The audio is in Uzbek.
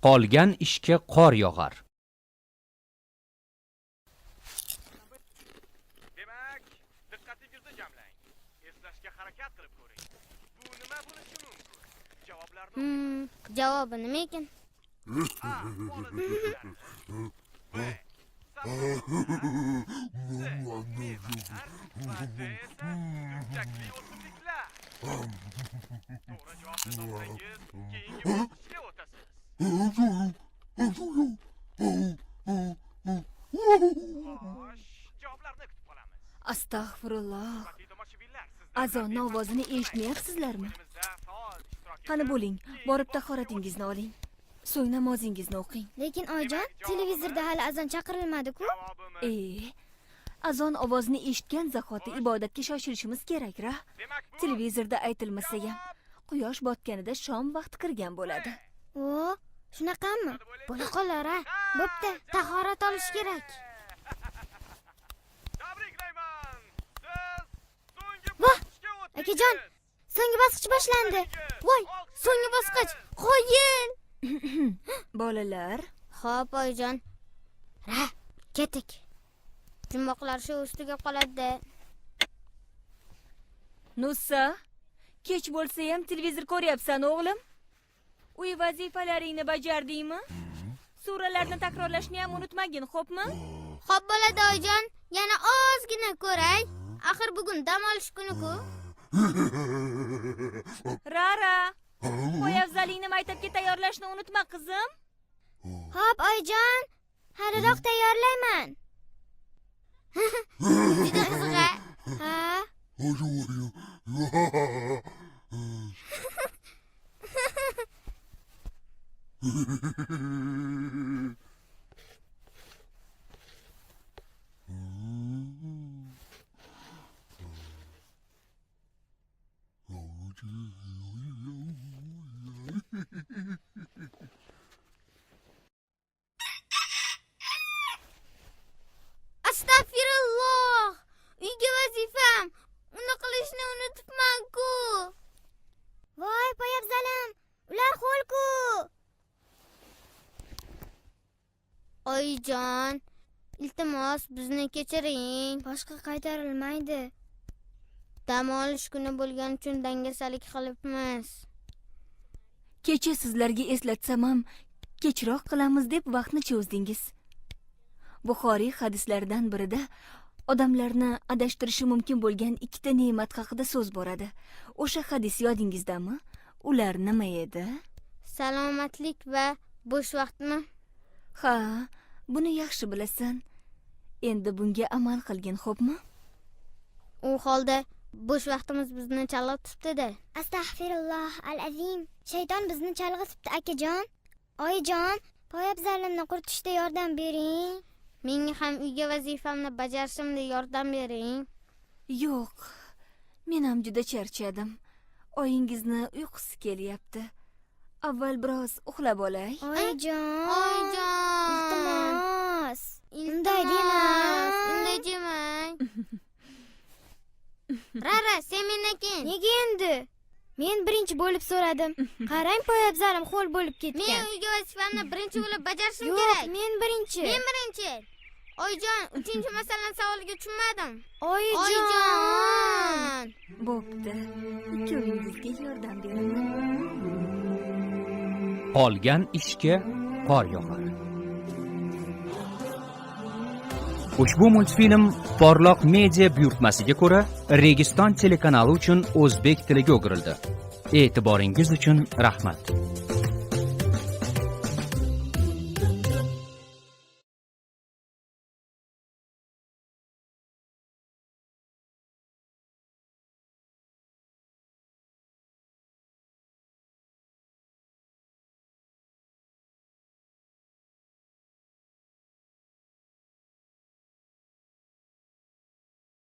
Qolgan ishga qor yog'ar. Demak, diqqatingizni jamlang. Eslashga harakat qilib ko'ring. Bu nima bo'lishi mumkin? Javoblarni Javobi nima ekan? A. Poliz gullari. B. Sabzavotlar. C. Mevalar va D esa dukkakli o'simliklar. To'g'ri javobni topsangiz, keyingi bosqichga o'tasiz. Xo'sh, javoblarni kutib qolamiz. Astag'firulloh. Hurmatli tomoshabinlar, sizlar Azonni ovozini eshitmayapsizlarmi? o'yinimizda faol ishtirok Qani etib, bo'ling, keyingi borib bosqichga tahoratingizni oling. So'ng namozingizni o'qing. Lekin oyijon, televizorda hali azon chaqirilmadi-ku. Javobimiz E, azon ovozini eshitgan zahoti ibodatga shoshilishimiz kerak, ra? Demak, bu Televizorda aytilmasa ham, quyosh botganida shom vaqti kirgan bo'ladi. O, shunaqami? Bo'la qolar a. Bo'pti, tahorat olish kerak. Tabriklayman. Siz so'nggi Voh, bosqichga o'tdingiz. Akajon, so'nggi bosqich boshlandi. Voy, so'nggi bosqich. Qoyil. Bolalar, Xo'p, oyijon. Ra, ketdik. Jumboqlar shu ustiga qoladi. Nusa, kech bo'lsa ham televizor ko'ryapsan, o'g'lim? Uy vazifalaringni bajardingmi? Suralarni takrorlashni ham unutmagin, xo'pmi? Xo'p bo'ladi, oyijon. Yana ozgina ko'ray. Axir bugun dam olish kuni-ku. Rara, poyabzalingni maktabga tayyorlashni unutma, qizim. Xo'p, oyijon. Haliroq tayyorlayman. Juda qiziq a. Ha? Astag'firulloh. Uyga vazifam. Uni qilishni unutibman-ku. Voy, poyabzalim. Ular ho'l-ku. Oyijon, iltimos bizni kechiring. Boshqa qaytarilmaydi. Dam olish kuni bo'lgani uchun dangasalik qilibmiz. Kecha sizlarga eslatsam ham, kechroq qilamiz deb vaqtni cho'zdingiz. Buxoriy hadislaridan birida odamlarni adashtirishi mumkin bo'lgan ikkita ne'mat haqida so'z boradi. O'sha hadis yodingizdami? Ular nima edi? Salomatlik va bo'sh vaqtmi? Ha, buni yaxshi bilasan. Endi bunga amal qilgin, xo'pmi? U holda bo'sh vaqtimiz bizni chalg'itibdi-da. Astag'firulloh al-azim. Shayton bizni chalg'itibdi, akajon. Oyijon, poyabzalimni quritishda yordam bering. Menga ham uyga vazifamni bajarishimda yordam bering. Yo'q, men ham juda charchadim. Oyingizni uyqusi kelyapti. Avval biroz uxlab olay. Oyijon. Oyijon. Iltimos. Unday demang. Unday demang. Rara, sen mendan keyin. Nega endi? Men birinchi bo'lib so'radim. Qarang, poyabzalim ho'l bo'lib ketgan. Men uyga vazifamni birinchi bo'lib bajarishim kerak. Yo'q, men birinchi. Men birinchi. Oyijon, uchinchi masalani savoliga tushunmadim. Oyijon. Bo'pti. Ikkovingizga yordam beraman. Qolgan ishga qor yog'ar. Ushbu multfilm Porloq Media buyurtmasiga ko'ra Registon telekanali uchun o'zbek tiliga o'girildi. E'tiboringiz uchun rahmat.